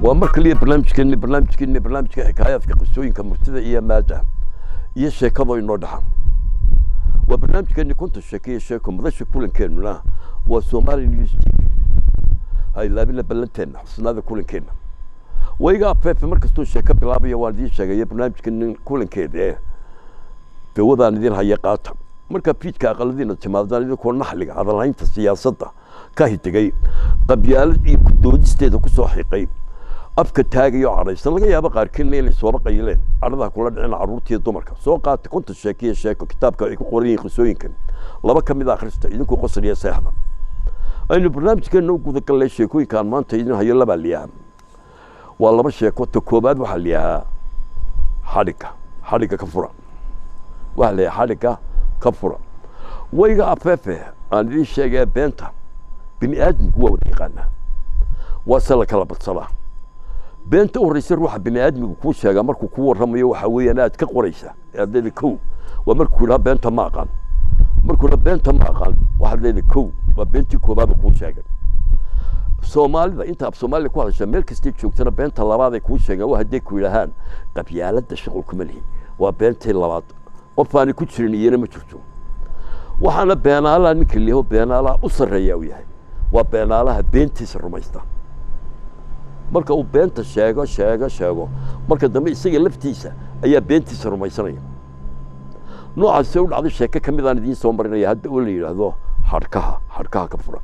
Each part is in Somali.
Waa mar kaliya barnaamijkeeni, barnaamijka xikaayaadka qisooyinka murtida iyo maada iyo sheekado inoo dhaxa. Waa barnaamijkeeni 50 sheeko iyo sheeko. Madasha kulankeenuna waa Somali News TV. Ha ilaabina ballanteenna, xusnaada kulankeenna. Wayga Afeefe mar kastuu sheeko bilaabaya waan idiin sheegaya barnaamijkeeni kulankeeda ee dawadaan idin haya qaata. Markaa fiidka aqaladiina timaadaan, idinkoo naxliga hadalhaynta siyaasadda ka hidigay, qabyaalad iyo kudoodisteeda kusoo xiqay, afka taagayo, cadhaysan, laga yaabo qaarkiinna inay sooba qayileen, cadhadaha kula dhicin carruurtiiyo dumarka. Soo qaata 50 sheeko iyo sheeko, kitaabka ay ku qoran yihiin qisooyinkan laba ka mid a akhrista idinkuu qosliya seexda. Aynu barnaamijkeenna u gudagallay. Sheekooyinkaan maanta idin hayo labaa liyaha, waa laba sheeko. Ta koobaad waxaa liyahaa xadhigga, xadhigga ka fura. Waxaa liyahaa xadhigga ka fura. Wayga Afeefe aan idiin sheegaya, beenta bini aadamku waa wada yaqaanaa, waa se la kala badsadaa. Beenta u horreysa ruuxa bini aadmigu kuu sheegaa markuu kuu warramayo waxaa weeyaan aad ka qoraysaa aad leedahay kow, waa markuu yidhaha "Beenta ma aqaan". Markuu yidhaha "Beenta ma aqaan", waxaad leedahay kow, waa beentii koobaaba kuu sheegay. Soomaalida inta af Soomaaliya ku hadasha meel kastay joogtana, beenta labaad ay kuu sheegaan waa hadday ku yidhaahaan "Qabyaaladda shuqul kuma lihi". Waa beentii labaad. Qof aanay ku jirin iyana ma jirto. Waxaana beenaalaha ninka liho beenaalaha u sarreeya uu yahay waa beenaalaha beentiisa rumaysta. Marka uu beenta sheego, sheego, sheego, marka dambe isaga laftiisa ayaa beentiisa rumaysanaya. Noocaasee u dhacday sheeko ka mid aan idiin soo marinaya hadda oo la yidhaahdo xadhkaha, xadhkaha ka fura.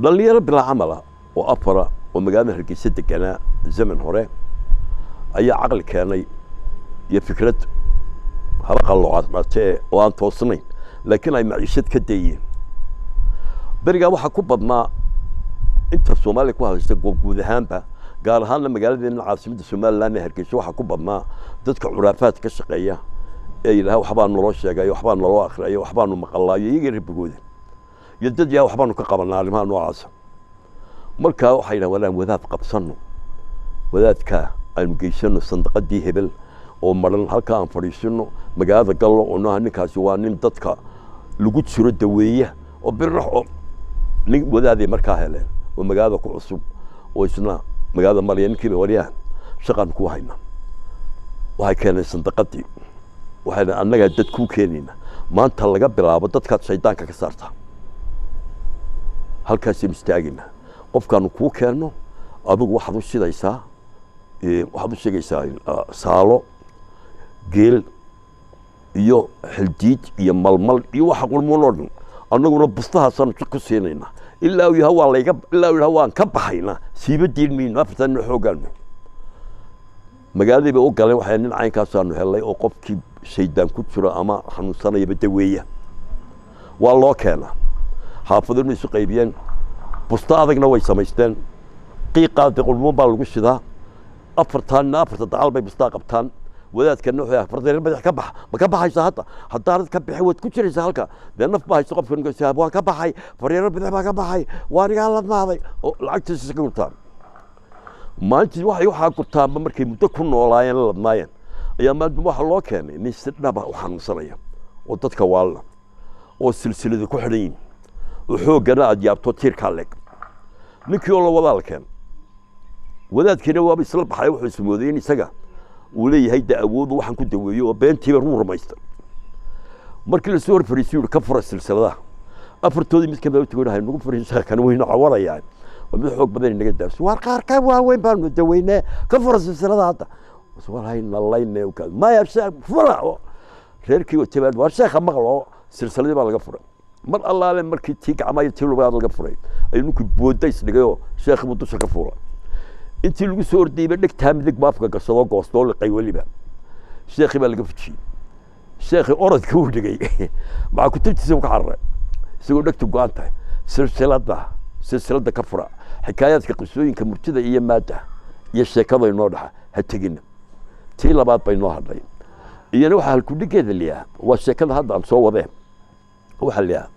Dhallinyaro bilaa camala oo afara oo magaalada Hargeysa deganaa zaman hore ayaa caqli keenay iyo fikrad haba qalloocatee oo aan toosnayn, laakiin ay maciishad ka dayeen. Berigaa waxaa ku badnaa inta Soomaaliya ku hadlaysa guud ahaanba, gaar ahaanna magaaladeena caasimadda Somaliland ee Hargeysa, waxaa ku badnaa dadka curaafaad ka shaqeeya ee yidhaha waxbaa naloo sheegayo, waxbaa naloo akhriyayo, waxbaanu maqalaayo iyaga rabbigooda iyo dad yaa waxbaanu ka qabanaa arrimaha noocaasa. Markaa waxay yidhahan, walaan wadaad qabsanno, wadaadka aynu geysano sandaqadii hebel oo maran, halka aan fadhiisino, magaalada gallo oo nooha ninkaasi waa nin dadka lagu jiro daweeya oo birrax oo nin wadaaday. Markaa heleen oo magaalada ku cusub oo isna magaalada maraya. Ninkiiba, "Waryahan, shaqaan ku hayna." Waxay keeneen sandaqadii. Waxayna, "Annagaa dad kuu keenayna, maanta laga bilaabo dadkaad shaydaanka ka saartaa. Halkaasaynu istaagaynaa. Qofkaanu kuu keenno adigu waxaad u shidaysaa, waxaad u sheegaysaa saalo geel iyo xildiid iyo malmal iyo waxa qurmuun oo dhan. Annaguna bustahaasaanu ku siinaynaa ilaa uu yaha waa layga, ilaa uu yaha waan ka baxaynaa, siiba diin mayno. Afartan nin xooggaanu." Magaaladii bay u galeen. Waxay, "Nin caynkaasaanu helay oo qofkii shaydaan ku jiro ama xanuunsanayaba daweeya." Waa loo keenaa. Xaafaduna isu qaybiyeen, busto adagna way samaysteen, qiiqaade qurmuun baa lagu shidaa. Afartaanna afarta dacal bay bustaa qabtaan. Wadaadkana wuxuu yahay, "Fardeer madax ka bax, ma ka baxaysa hadda? Haddaanad ka bixin waad ku jiraysaa halka." Dee naf baa haysta qofka ninkaas. "Waan ka baxay, faryeero bidix baa ka baxay, waan igaa ladnaaday." Oo lacagtiisa ka gurtaan maalintii. Waxay waxaa gurtaanba markay muddo ku noolaayeen, la ladnaayeen, ayaa maalin waxaa loo keenay nin si dhaba u xanuunsanaya oo dadka waalna oo silsilada ku xidhan yihin oo xooggana aad yaabto tiirkaa leeg. Ninkii oo la wadaa la keenay. Wadaadkiina waaba isla baxay. Wuxuu ismoodayey in isaga uu leeyahay de awoodu waxaan ku daweeyo oo beentiiba ruu rumaystay. Markii lasoo hor fariisay yidhi, "Ka fura silsiladaha." Afartoodii mid kamid u tagay, "Nagu fariisa, kan waynu cawarayaa, waa mid xoog badan, inaga daabso. Waar qaar ka waaweyn baanu daweynee, ka fura silsilada hadda." Warhaynalayne maya, fura. Reerkii watay baa, "Waar sheekha maqlo." Silsiladii baa laga furay. Mar allaale markii tii gacmaha tii lugaad laga furay ayuu ninkii booda isdhigayoo sheekhi buu dusha ka fuulay. Intii lagu soo ordayba dhegtaa midig baafka gashadoo goostoo liqay. Weliba sheekhii baa laga fujiyey. Sheekhii orodka uu dhigay maxaa kutubtiisa ka cararay isagoo dhegtu go-an tahay. Silsiladda, silsiladda ka fura. Xikaayaadka qisooyinka murtida iyo maada iyo sheekada inoo dhaxa ha tegina. Tii labaad bay noo hadhay iyana. Waxaa halkudhigeeda liyaa waa sheekada hadda aan soo wadeen. Waxaa liyaa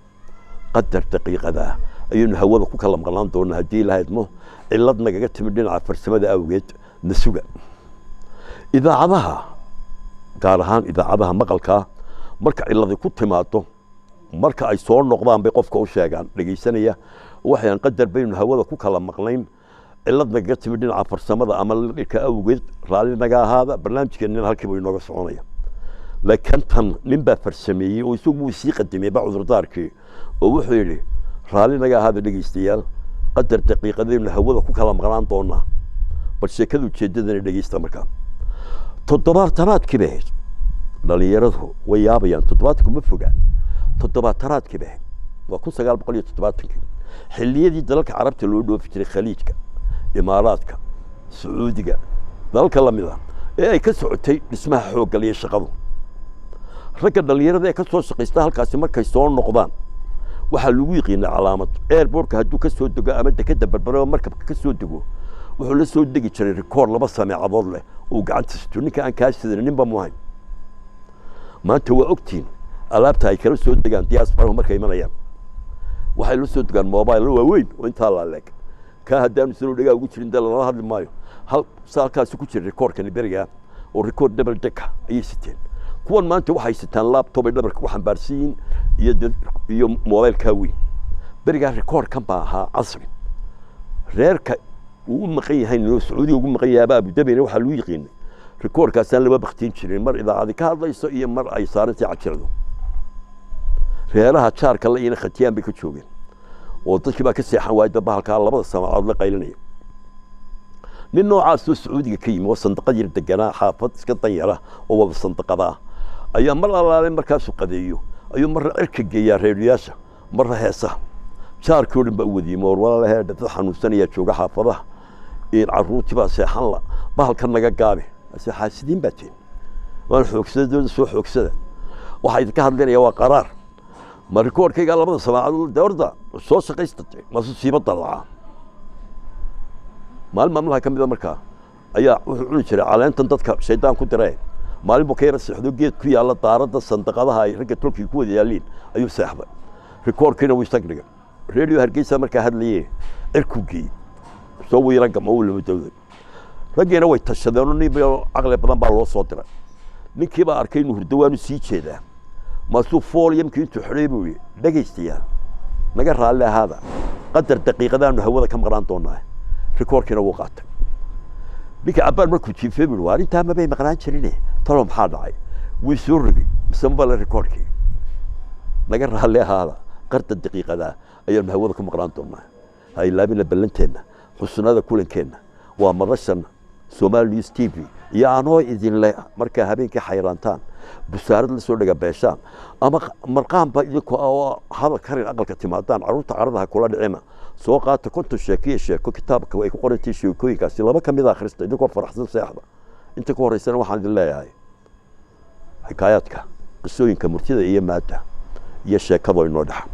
qadar daqiiqada ayaynu hawada ku kala maqnaan doonaa haddii Ilaha idmo, cillad nagaga timid dhinaca farsamada awgeed. Na suga. Idaacadaha, gaar ahaan idaacadaha maqalkaa, marka cilladi ku timaado Marka ay soo noqdaan bay qofka u sheegaan dhegaysanaya, waxaan qadar baynu hawada ku kala maqnayn, cilad nagaga timid dhinaca farsamada ama dhirka awgeed, raalli naga ahaada, barnaamijkeennina halkiiba inooga soconaya. Laakiin tan nin baa farsameeyey oo isagu wuu sii qadimay ba cudurdaarkii, oo wuxuu yidhi raalli naga ahaada dhegaystayaal, qadar daqiiqadaynu hawada ku kala maqnaan doonaa, bal sheekada ujeeddadana dhegaysta. Markaa 70-aadkii bay ahayd, dhalinyaradu way yaabayaan, 70-ku ma foga, 70-aadkii bay ahayd, waa 1970-kii, xilliyadii dalalka Carabta loo dhoofi jiray, Khaliijka, Imaaraadka, Sacuudiga, dalalka lamid ah ee ay ka socotay dhismaha xooggal iyo shaqadu. Ragga dhalinyarada ee ka soo shaqaysta halkaasi markay soo noqdaan waxaa lagu yiqiinaa calaamad. Airportka hadduu ka soo dego ama dekeda Berbere oo markabka ka soo dego, wuxuu la soo degi jiray rikoor 2 sameecadood leh uu gacanta sito. Ninka aan kaa sidan ninba muhayn. Maanta waa ogtiin alaabta ay kala soo degaan diasporahu markay imanayaan, waxay la soo degaan mobile waaweyn oo intaa laaleeg. Kaa haddaanu sanoo dhagaa ugu jirin dee lalala hadli maayo. Hal saalkaasi ku jira rikoorkani berigaa oo rikoor double decka ayay siteen. Kuwan maanta waxay sitaan laptop ay dhabarka ku xambaarsan yihiin iyo mobilkaa weyn. Berigaa rikoorkan baa ahaa casri. Reerka uu u maqan yahay noo Sacuudiga ugu maqan yahay Abu Dhabina waxaa lagu yiqiinay rikoorkaasaan lama baktiin jirin, mar idaacadi ka hadlayso iyo mar ay saarantii cajirado. Reeraha jaarka la iyana khatiyaan bay ka joogeen oo dadkii baa ka seexan waayay daba halkaa labada samaacood la qaylinaya. Nin noocaasoo Sacuudiga ka yimi oo sandaqad yar deganaa, xaafad iska danyara oo wada sandaqada ah, ayaa mar alaale markaasuu qadeeyo ayuu marna cirka geeyaa reeriyaasha, marna heesaha. Jaarkii oo dhan baa u wadiyey moor walaalahe, dad xanuunsanayaa jooga xaafadaha, carruurtii baa seexan la, bahalkan naga gaabe. Ase xaasidiin baa tiin, waan xoogsada, dooda soo xoogsada, waxaa idinka hadlinaya waa qaraar. Ma rikoorkaygaa labada samaacadood dee orda soo shaqaysta, masu siiba dalaca. Maalin maalmaha ka mida markaa ayaa wuxuu cuni jiray caleentan dadka shaydaan ku diree. Maalin buu ka yara seexdo, geed ku yaalla daaradda sandaqadaha ay ragga tolkii ku wada yaalliin ayuu seexday, rikoorkiina wuu isag dhigay. Reediyo Hargeysa markaa hadlayee cirkuu geeyey, soo wiira gama uu lama dawday. Raggiina way tashadeen, nin caqli badan baa loo soo diray. Ninkii baa arkay inuu hurdo, waanu sii jeedaa, maasuu foolyamkii intuu xidhay buu yidhi dhegaystayaal naga raalli ahaada, qadar daqiiqadaanu hawada ka maqnaan doonaa. Rikoorkiina wuu qaatay. Ninka cabbaan markuu jiifay buu yidhi waa arrintaa mabay maqnaan jirine, talo maxaa dhacay? Wuu soo rogay mise mabale rikoorkii, naga raalli ahaada, qadar daqiiqadaa ayaanu hawada ku maqnaan doonaa. Ha ilaabina ballanteenna, xusnada kulankeenna waa madashan Somali News TV iyo anoo idinle. Markaa habeenkii xayraantaan, busaarad la soo dhaga beeshaan ama marqaanba idinkoo oo hadal karin aqalka timaadaan, carruurta caradaha kula dhicina, soo qaata 50 sheeko iyo sheeko kitaabka ay ku qorantay sheekooyinkaasi 2 ka mid a akhrista, idinkoo faraxsan seexda. Inta ka horeysana waxaan idin leeyahay xikaayaadka, qisooyinka murtida iyo maadda iyo sheekadoo inoo dhexa.